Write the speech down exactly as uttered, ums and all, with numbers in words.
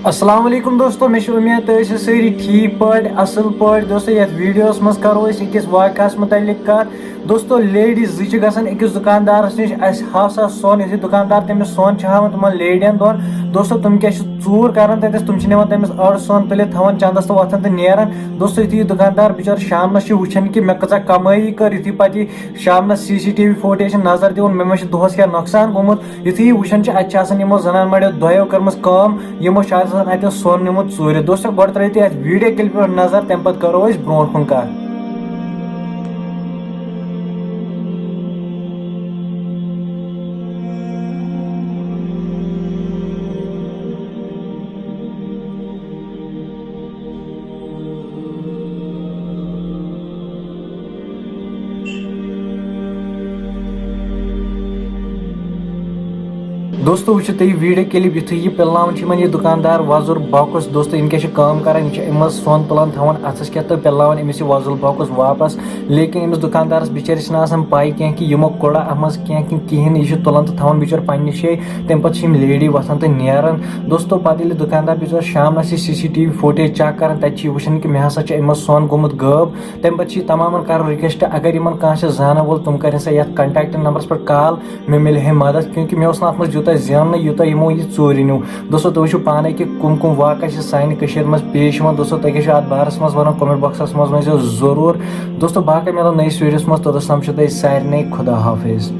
السلام علیکم دوستو، مےٚ چھِ اُمید تُہۍ ٲسِو سٲری ٹھیٖک پٲٹھۍ، اَصٕل پٲٹھۍ۔ دوستو، یَتھ ویٖڈیوَس منٛز کَرو أسۍ أکِس واقعَس مُتعلِق کَتھ۔ دوستو، لیڈی زٕ چھِ گژھان أکِس دُکاندارَس نِش، اَسہِ ہاوسا سۄن۔ یُتھُے دُکاندار تٔمِس سۄن چھِ ہاوان تِمَن لیڈیَن دۄن، دوستو، تِم کیٛاہ چھِ ژوٗر کَران تَتٮ۪س؟ تِم چھِ نِوان تٔمِس أڑ سۄن تُلِتھ، تھاوان چَندَس تہٕ وۄتھان تہٕ نیران۔ دوستو، یُتھُے یہِ دُکاندار بِچور شامنَس چھِ وٕچھان کہِ مےٚ کۭژاہ کَمٲیی کٔر، یُتھُے پَتہٕ یہِ شامنَس C C T V footage چھِ نظر دِوان، مےٚ ما چھِ دۄہَس کیٛاہ نۄقصان گوٚمُت۔ یُتھُے یہِ وٕچھان چھِ، اَتہِ چھِ آسان یِمو زَنان مَڑیو دۄیو کٔرمٕژ کٲم، یِمو چھِ آسان اَتہِ سۄن نیوٗمُت ژوٗرِ۔ دوستو، گۄڈٕ ترٛٲیِو تُہۍ اَتھ ویٖڈیو کِلپہِ پٮ۪ٹھ نظر، تَمہِ پَتہٕ کَرو أسۍ برونٛٹھ کُن کَتھ۔ دوستو، وٕچھِو تُہۍ یہِ ویٖڈیو کِلِپ، یُتھُے یہِ پِلناوان چھِ یِمَن یہِ دُکاندار وۄزُل بۄکُس۔ دوستو، یِم کیٛاہ چھِ کٲم کَران؟ یہِ چھِ یِم حظ سۄن تُلان، تھاوان اَتھَس کٮ۪تھ تہٕ پِلناوان أمِس یہِ وۄزُل بۄکُس واپَس۔ لیکِن أمِس دُکاندارَس بِچٲرِس چھِنہٕ آسان پَے کینٛہہ کہِ یِمو کوٚڑا اَتھ منٛز کینٛہہ کِنہٕ کِہیٖنۍ۔ یہِ چھُ تُلان تہٕ تھاوان بِچور پنٛنہِ جایہِ۔ تَمہِ پَتہٕ چھِ یِم لیڈی وۄتھان تہٕ نیران۔ دوستو، پَتہٕ ییٚلہِ دُکاندار بِچور شامنَس یہِ C C T V footage check کَران، تَتہِ چھِ یہِ وٕچھان کہِ مےٚ ہسا چھُ أمۍ منٛز سۄن گوٚمُت غٲب۔ تَمہِ پَتہٕ چھِ یہِ تَمامَن کَران رِکویسٹ، اگر یِمَن کانٛہہ چھِ زانَن وول، تِم کَرن سا یَتھ کانٹیکٹ نمبرَس پٮ۪ٹھ کال، مےٚ مِلہِ ہے مدد، کیونکہ مےٚ اوس نہٕ اَتھ منٛز یوٗتاہ زیننٕے، یوٗتاہ یِمو یہِ ژوٗرِ نیوٗ۔ دوستو، تُہۍ وٕچھِو پانَے کہِ کٕم کٕم واقعہ چھِ سانہِ کٔشیٖرِ منٛز پیش یِوان۔ دوستو، تُہۍ کیٛاہ چھِو اَتھ بارَس منٛز وَنان؟ کمنٹ باکسَس منٛز ؤنۍزیو ضروٗر۔ دوستو، باقٕے مِلو نٔیِس ویٖڈیوَس منٛز، توٚتَس تام چھُ تۄہہِ سارنٕے خدا حافظ۔